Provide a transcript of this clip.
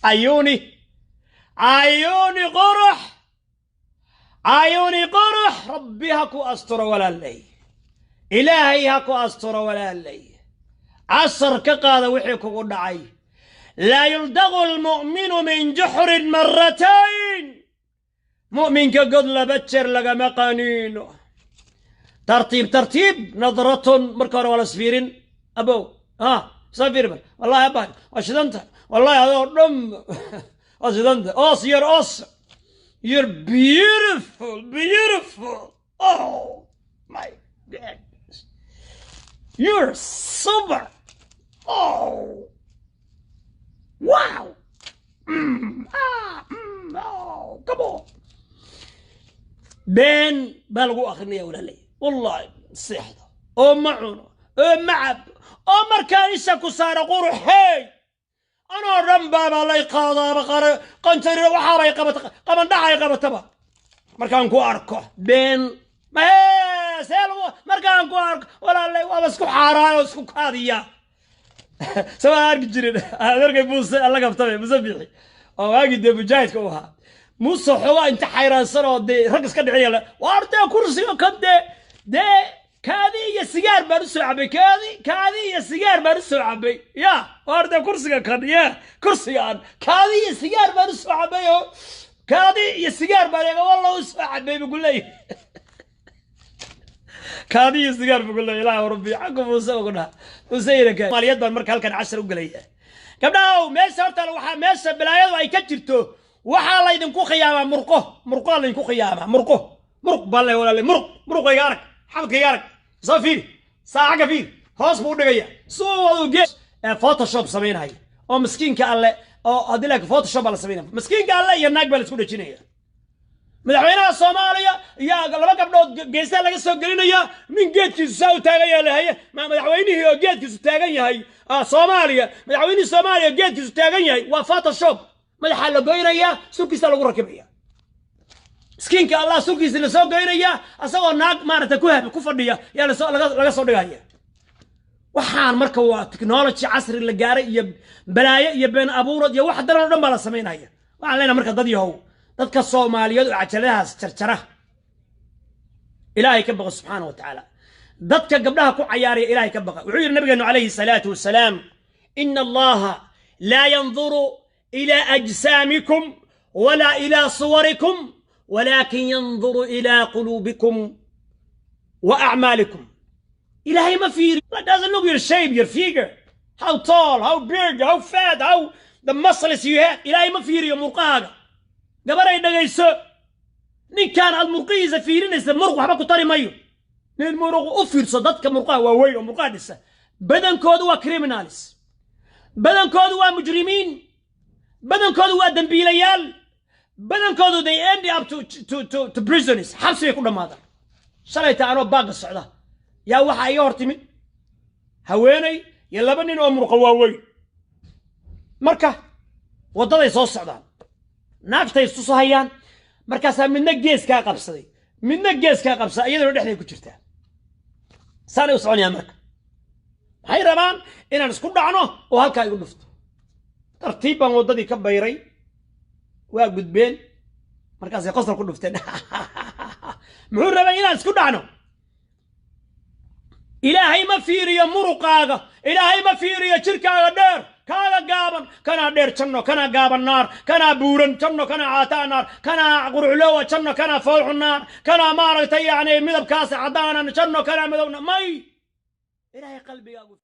Cayuuni, cayuuni qurux, cayuuni qurux. Rabbi ha ku asturo, walaalay. Ilaahay ha ku asturo, walaalay. Cashar ka qaada wixii kugu dhacay. Laa yuldagu almu'minu min juxrin maratayn. Mu'minka god laba jeer lagama qaniino. Tartiib tartiib, nadratun. Marka hore waa la isfiirin. Abow, ha soo fiiri bar. Wallahi abba, waa shidanta. Wallahi adoo dhan waa shidanta. Os, you're awesome, you're beautiful, beautiful. Oh my goodness, you're super. Oh wow. Ah, oh, come on. Been baa lagu akrinaya, walaalay. Wallahi seexdo oo ma cuno oo ma cabo oo markaan isha ku saaro, quruxey, anoo dhan baabaa lay qaadaaba, qanjariro waxaabay qabata, qabandhacay qabataba markaan ku arko. Been mahee, see lagu markaan ku arko, walaalay, waaba isku xaaraay oo isku kaadiya. Sama arki jirin adeerkay Muuse alla kaftame, Muuse Biixi, oo waagii dee mujaahidka u ahaa. Muuse xoogaa inta xayraansan oo dee rag iska dhiciya, waar dee kursiga kan dee kaadi iyo sigaar baan u soo cabay, kaadi iyo sigaar baan u soo cabay. Ya waar dee kursiga kan, ya kursigaan kaadi iyo sigaar baan u soo cabay, oo kaadi iyo sigaar baan eega walla u soo cabay buu ku leeyahay. Kaadi iyo sigaar buu ku leeyahay. Ilaahu rabbi xagga Muuse ugu dhaha, Muuse iranka maaliyad baan marka halkan cashar u gelaya. Gabdhahow, meesha horta waxaa meesha balaayadu ay ka jirto, waxaa laydinku khiyaamaa murqo. Murqoa laydinku khiyaamaa. Murqo, muruq baa le, walaale. Muruq, muruqayga arag, xabadkayga arag, soo fiiri, saacaga fiiri, hoos buu u dhigaya suu ge Photoshop samaynaya oo miskiinka alle oo haddii laakiin Photoshop baa la samaynaya. Miskiinka alle iyo naag baa la isku dhejinaya. Madaxweynaha Soomaaliya iyo laba gabdhood geesaha laga soo gelinaya. Nin geedkiisu saa u taagan yahay lahaye madaxweynihii oo geedkiisu taagan yahay Soomaaliya, madaxweynihii Soomaaliya oo geedkiisu taagan yahay. Waa Photoshop. Madaxaa la goynayaa, sulkiisa lagu rakibaya. Miskiinka Allah sulkiisa lasoo goynaya, asagoo naag maaragta ku hab ku fadhiya yaa lasoo laga soo dhigaya. Waxaan marka waa technology casri la gaaray iyo balaayo iyo been abuurad iyo wax daran oo dhan baa la samaynaya. Waxaan leenahay marka, dad yahow, dadka Soomaaliyeed oo cajaladahaas jarjara, Ilaahay ka baqa subxaana wa tacaala. Dadka gabdhaha ku cayaaraya, Ilaahay ka baqa. Wuxuu yidhi nabigeenu calayhi salaatu wasalaam: "Ina Allaha laa yanduru ila ajsaamikum walaa ila suwarikum, walaakin yanduru ila quluubikum wa acmaalikum." Ilaahay ma fiiri, doesn't look your shape, your figure, how tall, how big, how fat, how the muscles you have. Ilaahay ma fiiriyo murqahaaga. Gabaray, dhagayso. Ninkaan aad murqihiisa fiirinaysa, muruq waxba ku tari mayo. Nin muruq u fiirso, dadka murqaha waaweyn oo murqaha dhisa, badankoodu waa criminals, badankoodu waa mujrimiin, badankoodu waa dembiilayaal, badankoodu they end up to prisons. Xabsi bay ku dhammaadaan. Shalayta anoo baagga socda yaa waxaa iga hor timid haweeney iyo laba nin oo murqa waaweyn. Marka waddaday soo socdaan, naagtay istusu hayaan. Markaasaa midna geeskaa qabsaday, midna geeskaa qabsaday, iyaduna dhexday ku jirtaa. Saanay u soconayaan. Marka maxay rabaan? Inaan isku dhacno oo halkaa igu dhufto. Tartiib baan waddadii ka bayray, waa gudbeen. Markaasay qosol ku dhufteen. Muxuu rabay? Inaan isku dhacno. Ilaahay ma fiiriyo muruqaaga. Ilaahay ma fiiriyo jirkaaga dheer, kaaga gaaban. Kanaa dheer janno, kanaa gaaban naar, kanaa buuran janno, kanaa caataa naar, kanaa quruxloowa janno, kanaa foolxu naar, kanaa maaragtay yani midabkaas caddaanan janno, kanaa madowna may. Ilaahay qalbigaagu.